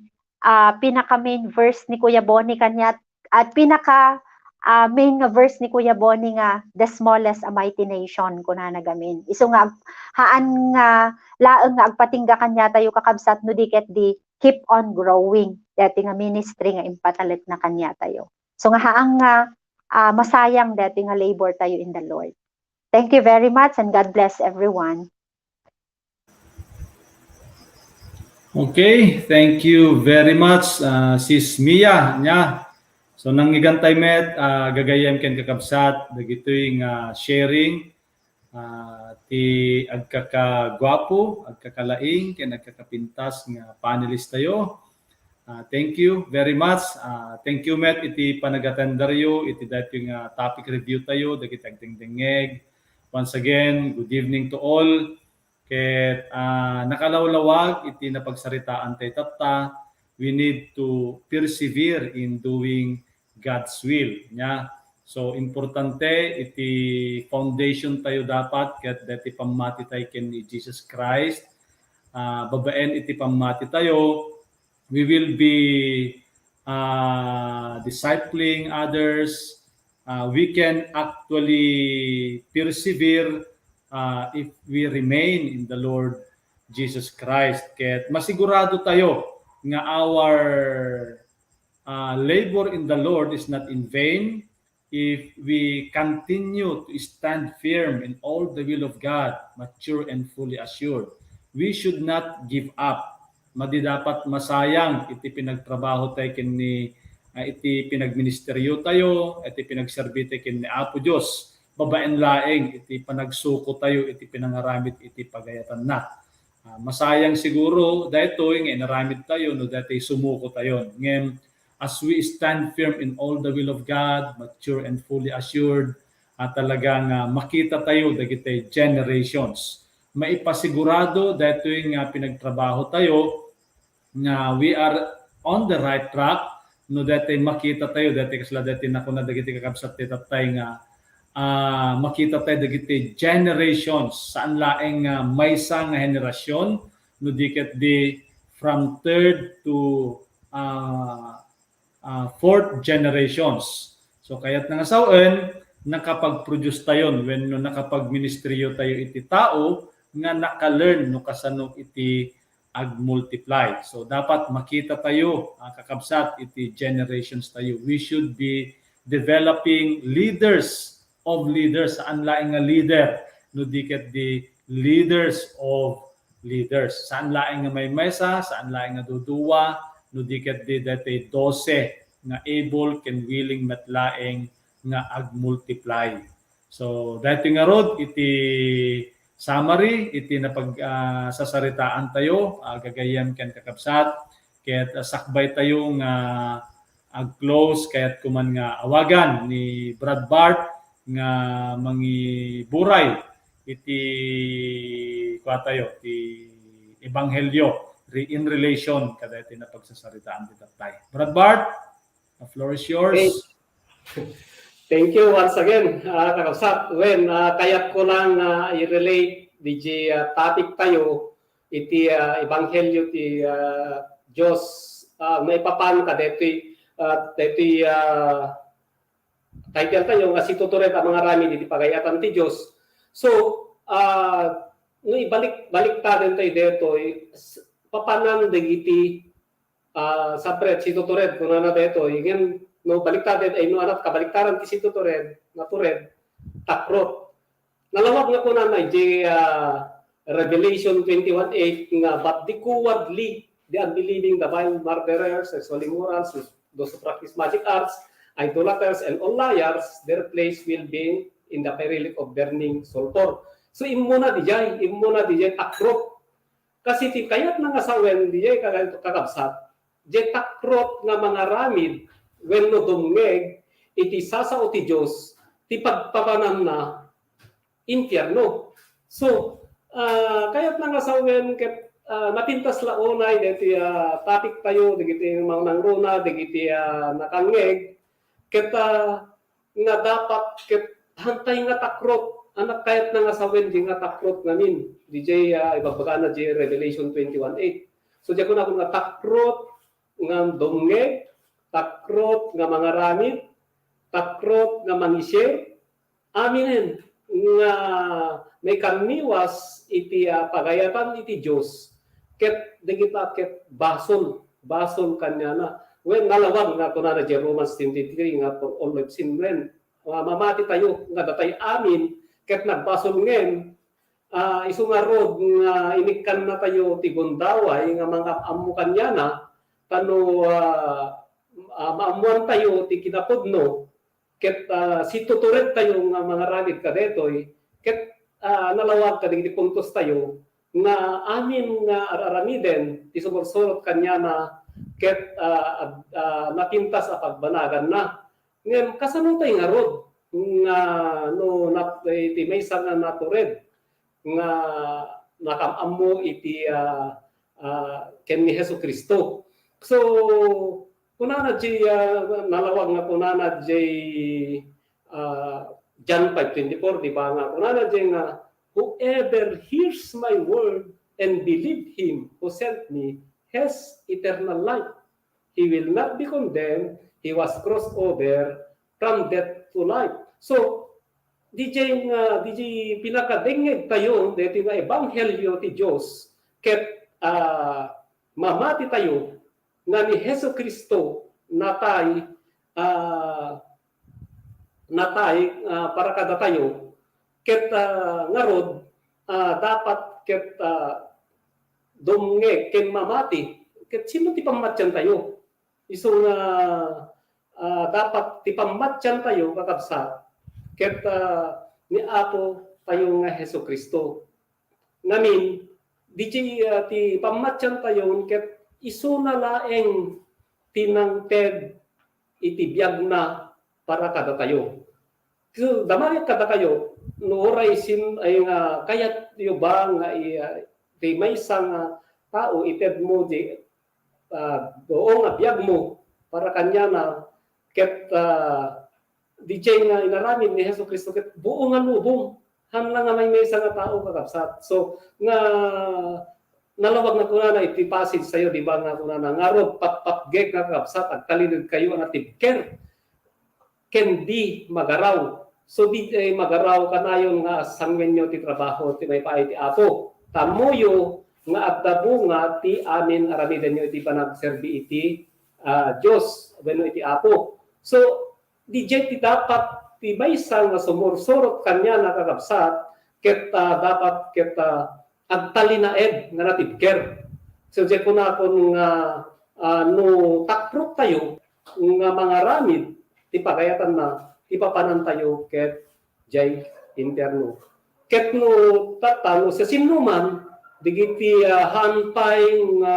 ah, pinaka main verse ni Kuya Bonnie kaniat-, at pinaka, ah, main nga verse ni Kuya Bonnie nga, "The smallest a mighty nation," kunana gamin. Isu nga ag-, haan nga laeng nga agpatingga kaniatayo, kakabsat, no di ket di keep on growing deti nga ministry nga impatalek na kaniatayo. So nga haan nga, ah, masayang deti nga labor tayo in the Lord. Thank you very much and God bless everyone. Okay, thank you very much, ah, Sis Mia. Nya, so nangngegantay met, ah, gagayyem ken kakabsat, dagitoy nga sharing, ah, ti agkakaguapo, agkakalaing, ken agkakapintas nga panelist tayo. Ah, thank you very much. Ah, thank you met iti panagatenderyo iti daytoy nga topic review tayo, dagiti agdengdengngeg. Once again, good evening to all. Ket, ah, nakalawlawag iti napagsaritaan tayo tatta, we need to persevere in doing God's will. Nya, so importante iti foundation tayo dapat ket deti pammati tayo ken ni Jesus Christ. Ah, babaen iti pammati tayo, we will be, ah, discipling others. Ah, we can actually persevere, ah, if we remain in the Lord Jesus Christ. Ket masigurado tayo nga our, ah, labor in the Lord is not in vain if we continue to stand firm in all the will of God, mature and fully assured. We should not give up. Madi dapat masayang iti pinagtrabaho tayo ken ni, ah, iti pinagministeryo tayo, iti pinagserbi tayo ken ni Apo Dios. Babaen laeng iti panagsuko tayo iti pinangaramid iti pagayatanna. Ah, masayang siguro daytoy nga inaramid tayo no daytoy sumuko tayo. Ngem as we stand firm in all the will of God, mature and fully assured, ah, talagang, ah, makita tayo dagiti generations. Maipasigurado daytoy nga pinagtrabaho tayo nga we are on the right track no daytoy makita tayo, daytoy kasla daytoy nakuna dagiti kakabsat ti tattay nga, ah, makita tayo dagiti generations, saan laeng nga maysa nga henerasyon, no di ket di from third to, ah, ah, fourth generations. So kayat na nga sawen, nakapag-produce tayon wenno nakapagministeryo tayo iti tao nga naka-learn no kasano iti ag-multiply. So dapat makita tayo, ah, kakabsat, iti generations tayo. We should be developing leaders of leaders, saan laeng nga leader, no di ket di leaders of leaders. Saan laeng nga maymaysa, saan laeng nga duduwa, no di ket di daytoy dose nga able ken willing met laeng nga agmultiply. So, daytoy ngarud iti summary iti napag, ah, sasaritaan tayo, ah, gagayyem ken kakabsat, ket, ah, sakbay tayo nga ag-close, kayat ko man nga awagan ni Brad Bart nga mangiburay iti, kua tayo, ti ebanghelio re-, in relation kadaytoy napagsasaritaan ti tattay. Brad Bart, the floor is yours. Thank, thank you once again, ah, kakabsat. Wen, ah, kayat ko lang, ah, i-relate di, ah, topic tayo, iti, ah, ebanghelio ti, ah, Dios, ah, maipapan kadaytoy, ah, daytoy, ah, title tayo nga situtured a mangaramid iti pagayatan ti Dios. So, ah, no ibalik, baliktaden tayo daytoy, s-, papanan dagiti, ah, sabret, situtured, kunana daytoy, ngem no baliktaden, ay, no anak kabaliktaran ti situtured, natured, takrot. Nalawag nga kunana idiay, ah, Revelation twenty-one eight nga, "But the cowardly, the unbelieving, the vile, murderers, sexual immorals, those who practice magic arts, idolaters, and all liars, their place will be in the fiery lake of burning sulfur." So, immuna dijay, immuna dijay takrot. Kasi ti kayatna nga sawen dijay, kaka-, kakabsat, diay takrot nga mangaramid wenno dumngeg iti sasao ti Dios, ti pagpapananna, impierno. So, ah, kayatna nga sawen ket, ah, napintas la unay dagiti, ah, topic tayo, dagiti mangnangruna, dagiti, ah, nakangngeg, ket, ah, nga dapat ket hantay nga takrot, anak, kayatna nga sawen di nga takrot ngamin. Dijay, ah, ibagbagana di Revelation twenty-one eight. So, diay kunakon nga takrot nga dumngeg, takrot nga mangaramid, takrot nga mangi-share, aminen nga maikanniwas iti, ah, pagayatan iti Dios, ket dagita ket basol, basol kaniana. Wen, nalawag nga kunana diay Romans ten twenty-three nga, "For all have sinned," wen, ah, mamati tayo nga datay amin ket nagbasol ngem, ah, isu ngarud nga inikkannatayo ti gundaway nga mangam-ammo kaniana, ta no, ah, ah, maammoantayo ti kinapudno, ket, ah, situturedtayo nga mangaramid kadaytoy, ket, ah, nalawag kadagiti puntos tayo nga amin nga ar-aramiden ti sumursurot kaniana ket, ah, ag-, ah, napintas a pagbanaganna. Ngem kasano tay ngarud nga no nat-, iti maysa nga natured nga nakam-ammo iti, ah, ah, ken ni Jesu-Cristo? So, kunana diay, ah, nalawag nga kunana diay, ah, John five twenty-four, di ba, nga kunana diay nga, "Whoever hears my word and believe him who sent me has eternal life. He will not be condemned. He was crossed over from death to life." So, diay nga, diay pinakadengngeg tayo daytoy nga ebanghelio ti Dios, ket, ah, mamati tayo nga ni Jesu-Cristo natay, ah, natay, ah, para kadatayo, ket, ah, ngarud, ah, dapat ket, ah, dumngeg ken mamati. Ket sino ti pammatiantayo? Isu nga, ah, dapat ti pammatiantayo, kakabsat, ket, ah, ni Apo tayo nga Jesu-Cristo. Ngamin, diay, ah, ti pammatiantayon ket isuna laeng ti nangted iti biagna para kadatayo. So, damagek kadakayo, no uray sin-, ay nga kayatyo ba nga i-, ah, ti maysa nga tao itedmo di, ah, buong nga biagmo para kaniana, ket, ah, diay nga inaramid ni Jesu-Cristo ket buo nga lubong. Haan la nga maymaysa nga tao, kakabsat. So, nga nalawag nga kunana iti passage tayo, di ba, nga kunana, ngarud, patpatgek nga kakabsat, agtalinaedkayo a natibker ken di magaraw. So, di, eh, magaraw kanayon nga sanguenyo ti trabaho ti maipaay ti Apo. Ta ammoyo nga adda bunga ti amin aramidenyo iti panagserbi iti, ah, Dios wenno iti Apo. So, diay ti dapat ti maysa nga sumursurot kaniana, kakabsat, ket, ah, dapat ket, ah, agtalinaed nga natibker. So, diay kunakon nga, ah, no takrottayo nga mangaramid ti pagayatanna, ipapanantayo ket diay impierno. Ket no tatta, no siasinoman dagiti, ah, haan pay nga,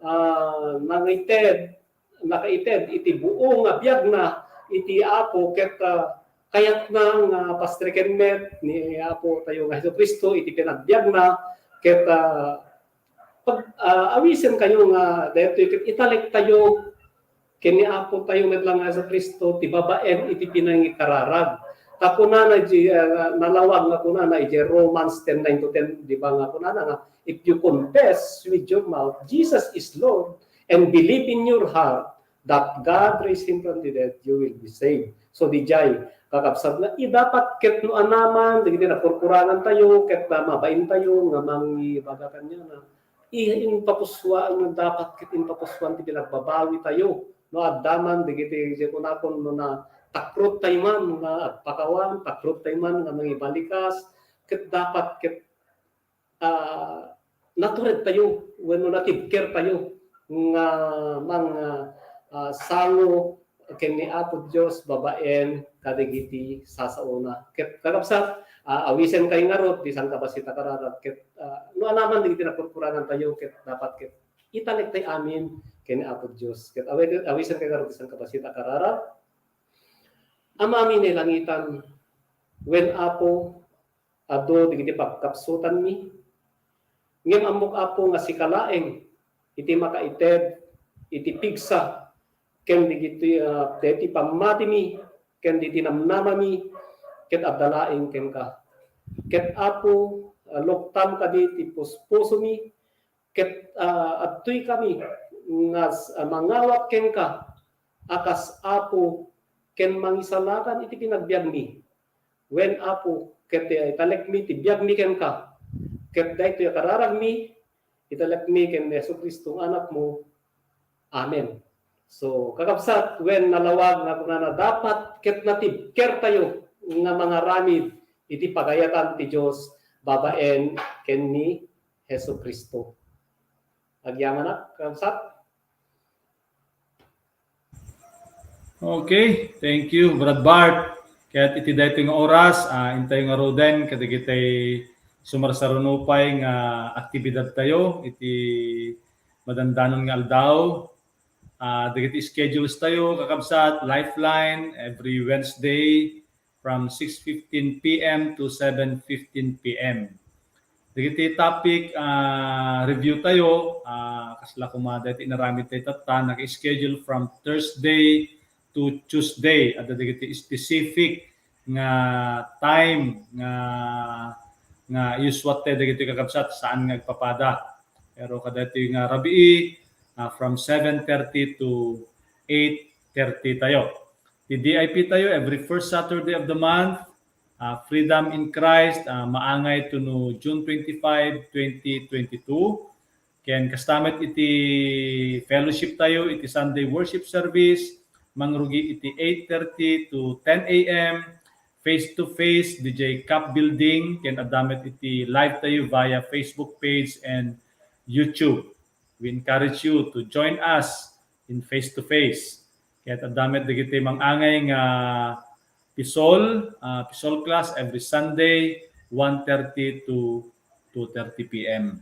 ah, nangited, nakaited iti buo nga biagna iti Apo ket, ah, kayatna nga pastreken met ni Apotayo nga Jesu-Cristo iti panagbiagna ket, ah, pag, ah, awisenkayo nga daytoy ket italektayo ken ni Apotayo met la nga Jesu-Cristo ti babaen iti panangikararag. Ta kunana iti, ah, nalawag nga kunana iti Romans ten nine to ten, di ba, nga kunana nga, "If you confess with your mouth Jesus is Lord and believe in your heart that God raised him from the dead, you will be saved." So, diay, kakabsat, nga idapat ket no anaman dagiti nakurkurangan tayo ket na mabain tayo nga mangibaga kaniana, i-, impapusuan nga dapat ket impapusuan ti pinagbabawi tayo. No adda man dagiti, diay kunakon, no natakrot tayo man nga agpakawan, takrot tayo man nga mangibalikas, ket dapat ket, ah, natured tayo wenno natibker tayo nga mang, ah, ah, sango ken ni Apo Dios babaen kadagiti sasaona. Ket kakabsat, ah, awisenkayo ngarud ti sangkabassit a kararag ket, ah, no anaman dagiti nakurkurangan tayo ket dapat ket italek tayo amin ken ni Apo Dios. Ket awi-, awisenkayo ngarud ti sangkabassit a kararag. Amami nga ilangitan, wen Apo, adu dagiti pagkapsutanmi. Ngem ammok, Apo, nga sika laeng iti makaited iti pigsa ken dagiti, ah, dagiti pammatimi ken dagiti namnamami ket adda laeng kenka. Ket, Apo, ah, luktam kadi ti puspusomi ket, ah, adtoy kami nga s-, ah, mangawat kenka a kas Apo ken mangisalakan iti panagbiagmi. Wen, Apo, ket, eh, italekmi ti biagmi kenka. Ket daytoy a kararagmi, italekmi ken ni Jesu-Cristo nga Anakmo. Amen. So, kakabsat, wen nalawag nga kunana, dapat ket natibker tayo nga mangaramid iti pagayatan ti Dios babaen ken ni Jesu-Cristo. Agyamanak, kakabsat. Okay, thank you, Brad Bart. Ket iti daytoy nga oras, ah, intayo ngaruden kadagiti sumarsaruno pay nga aktibidad tayo iti madandanon nga aldaw. Ah, dagiti schedules tayo, kakabsat, Lifeline, every Wednesday, from six fifteen P M to seven fifteen P M. Dagiti topic, ah, review tayo, ah, kasla koma daytoy inaramid tayo tatta, naka-schedule from Thursday to Tuesday. Adda dagiti specific nga time nga, nga iusuat tayo dagitoy, kakabsat, saan nga agpapada. Pero kadaytoy nga rabii, ah, from seven thirty to eight thirty tayo. Ti D I P tayo every first Saturday of the month, ah, Freedom in Christ, ah, maangay to no June twenty-five, twenty twenty-two. Ken kasta met iti fellowship tayo, iti Sunday worship service, mangrugi iti eight thirty to ten A M, face to face, D J Cup Building, ken adda met iti live tayo via Facebook page and YouTube. We encourage you to join us in face to face. Ket adda met dagiti mangangay nga Pisol, ah, Pisol class every Sunday, one thirty to two thirty P M.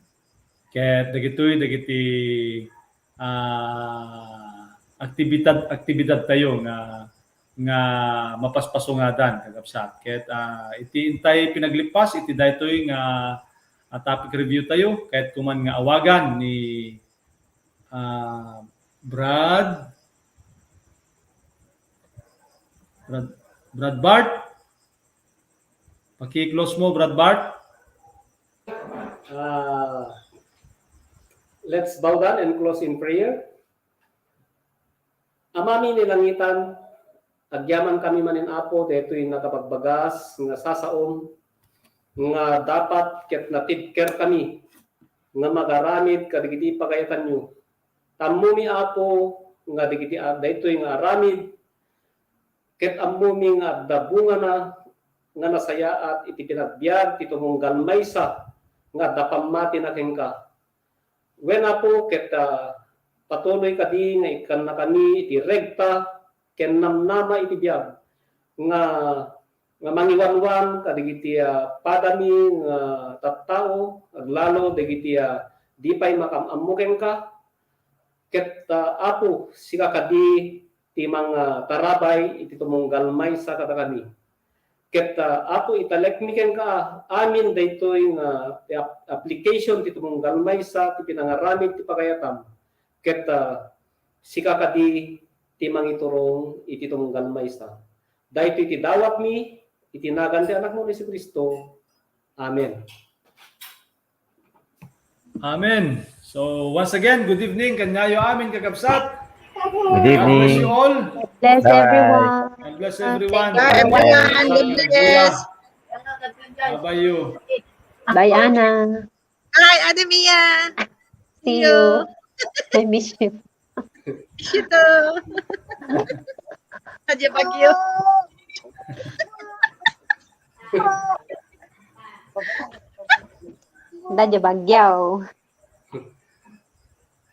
Ket dagitoy dagiti, ah, aktibidad, aktibidad tayo nga, nga mapaspasungadan, kakabsat. Ket, ah, iti intay pinaglipas, iti daytoy nga, ah, topic review tayo, ket kuman nga awagan ni, ah, Brad, Brad, Brad Bart. Paki-close mo, Brad Bart. Ah, let's bow down and close in prayer. Amami ni langitan, agyaman kami manen, Apo, daytoy nakabagbagas nga sasaom nga dapat ket natibker kami nga magaramid kadagiti pagayatanyo. Tammomi, Apo, nga dagiti a-, daytoy nga aramid ket ammomi nga adda bungana nga nasayaat iti panagbiag ti tumunggal maysa nga adda pammatina kenka. Wen, Apo, ket, ah, patuloy kadi nga ikkannakami iti regta ken namnama iti biag nga, nga mangiwanwan kadagiti, ah, padami nga tattao, aglalo dagiti, ah, di pay makam-ammo kenka. Ket, ah, Apo, sika kadi ti mangitarabay iti tumunggal maysa kadakami. Ket, ah, Apo, italekmi kenka amin daytoy nga ti ap-, application ti tumunggal maysa ti pinangaramid ti pagayatam. Ket, ah, sika kadi ti mangiturong iti tumunggal maysa. Daytoy ti dawatmi iti nagan ti Anakmo ni Jesu-Cristo. Amen. Amen. So, once again, good evening kaniayo amin, kakabsat. Good evening. God bless you all. Bless everyone. God bless everyone. Bye, everyone. God bless. Bye-bye you. Bye, Ana. Hi, Ate Mia. See you. I miss you. Ito. Adya bagyo. Adya bagyo.